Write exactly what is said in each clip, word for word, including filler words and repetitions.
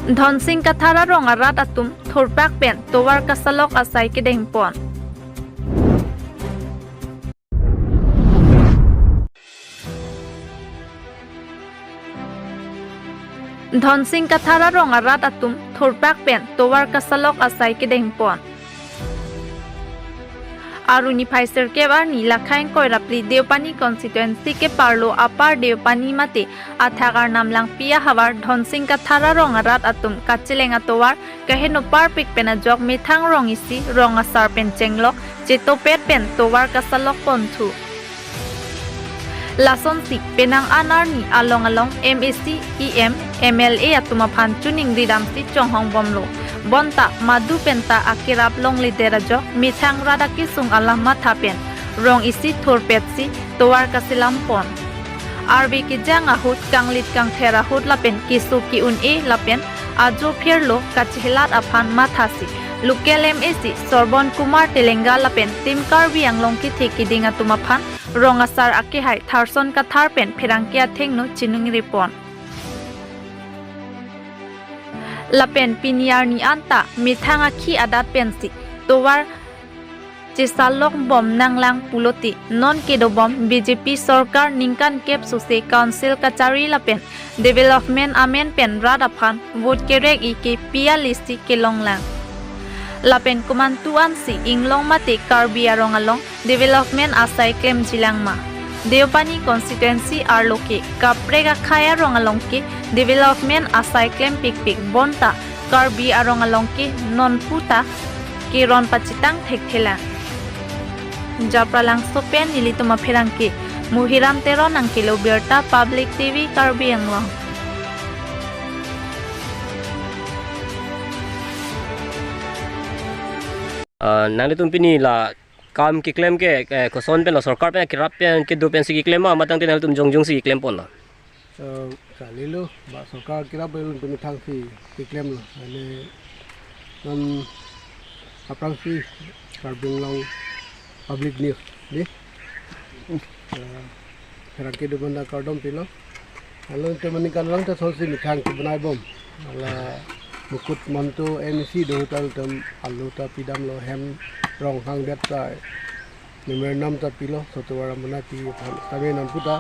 Dhonsing Kathar arong arat atum thurpak pen tovar kasalok asai kedengpon. Dhonsing Kathar arong arat atum thurpak pen tovar kasalok asai kedengpon. Arni phai sirkep arni lakhai ingkoi ra phli Deopani constituency keparlo Upper Deopani mate athak Arnam Langpi ahavar Dhonsing Kathar arong arat atum kacheleng atovar kaheno parpik pen ajok methang rong isi rong asar pen chenglok chetopet pen tovar kasalok ponthu. Lasonsi penang an arni along along M A C, E M, M L A atum aphan choningri damsi chonghong bomlo. Bonta madu penta akerap longledet ajok methang rat akesung alam matha pen rong isi thurpetsi tovar kaselam pon. Arve kejang ahut, kanglit kangther ahut lapen keso ke-un-e lapen ajo phirlo kachehelat aphan mathasi local M A C Sorbon Kumar Telenga lapen Team Karbi Anglong kethe keding atum aphan rong asar akehai Tharson Kathar pen pherangke athengno chiningri pon. Lapen pini arni anta methang akhi adat pensi tovar chesalok bom nanglang pulote non kedobom B J P sorkar ningkan kep sose council kachari lapen development amen pen rat aphan vote kerek-i ke pi alisi kelonglang. Lapen komantu ansi inglong mate Karbi arong along development asai klemjilang ma? Deopani constituency arlo ke kaprek akhai arong along ke development asai klempikpik, bonta Karbi arong along ke non puta keron pachitang thekthelang. Japralangso pen nelitum apherangke Muhiram Teron nangkelo birta, Public T V Karbi Anglong. Ah, nanglitum pini la kam keklem ke, eh, koson pen la sorkar pen kerap pen kedo pensi keklem ma, matang te nanglitum jongjongsi keklem ponlo? Eh, kalilo, ba sorkar kerap pen pemethangsi keklemlo. Ane non aphrangsi Karbi Anglong Public News, di. Eh, pherangke do banda kardom pilo. Alo te mani kalang ta sosi methang kebonai bom. Ala Mukut Mantu M A C do hotel tem alu ta pidamlo, hem rong hangdet ta, number enam ta pilo, sotovar bonai pi aphan. Tame non puta,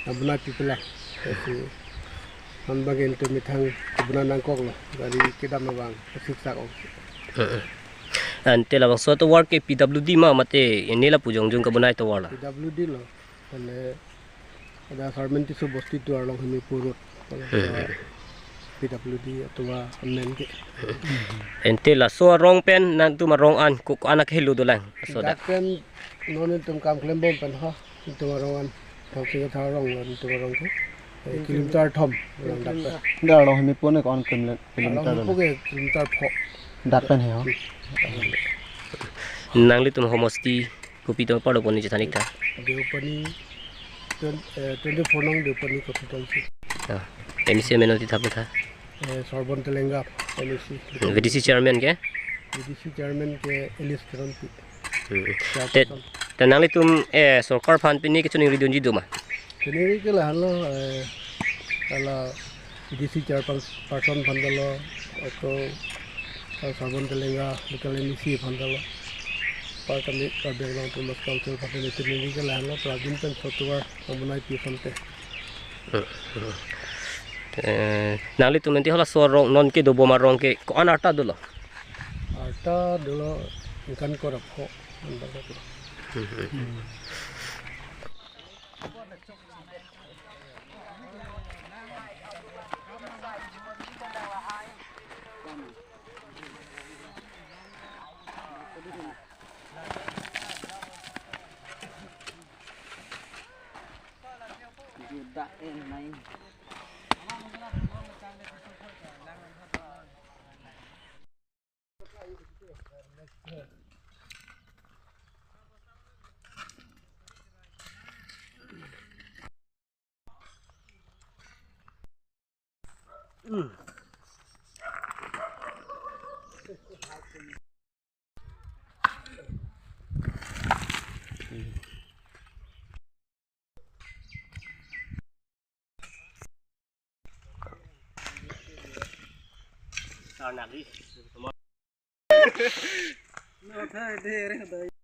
na bonai pi pelang. Esi, non bangin te methang kebonai nangkoklo. Gari kedam abang, siksak ong. Heeh. Ante labangso atovar ke P W D ma mate ene lapu jongjong kebonai tovar la? P W D lo. Ane ada Sarmenti Subosti tovar along hemi purut. Hmm. P W D atovar amen ke. Ante laso arong pen nangtum arong an ko-an akhelo dolang? Laso dak. Dak pen non itum kam klem bom pen ha, itum arong an. Thok sing thar arong lo itum arong ke. Eh, kilometer thom along dak pen. Dak along hemi pon ko-an kilometer, kilometer along dolang? Hemi pon ke kilometer pho. Dak pen he ho. Nanglitum homosti kopi atum apar dopon ni chethan ik tha? Deopani, twen-, eh, twenty-four nong Deopani constituency. Ah, M A C amen oti thap tha? Eh, Sorbon Telenga, M A C. Hmm, V D C chairman ke? V D C chairman ke Elis Teronpi. Hmm. Chairperson. Te, te nanglitum, eh, sorkar aphan pini kechoningri dunji do ma? Choningri ke lahenlo, eh, ala V D C chairperson aphan dolo, ako, eh, Sorbon Telenga, local M A C aphan dolo. Par kami Karbi Anglong Autonomous Council aphan choningri ke lahenlo, prabin pen sotovar bonai pi asonte. Eh, nanglitum ante halaso arong non kedo bom arong ke ko-an arta dolo? Arta dolo, ningkan kora pho, an bang dolo. Nagi. No, tha, de, re, da.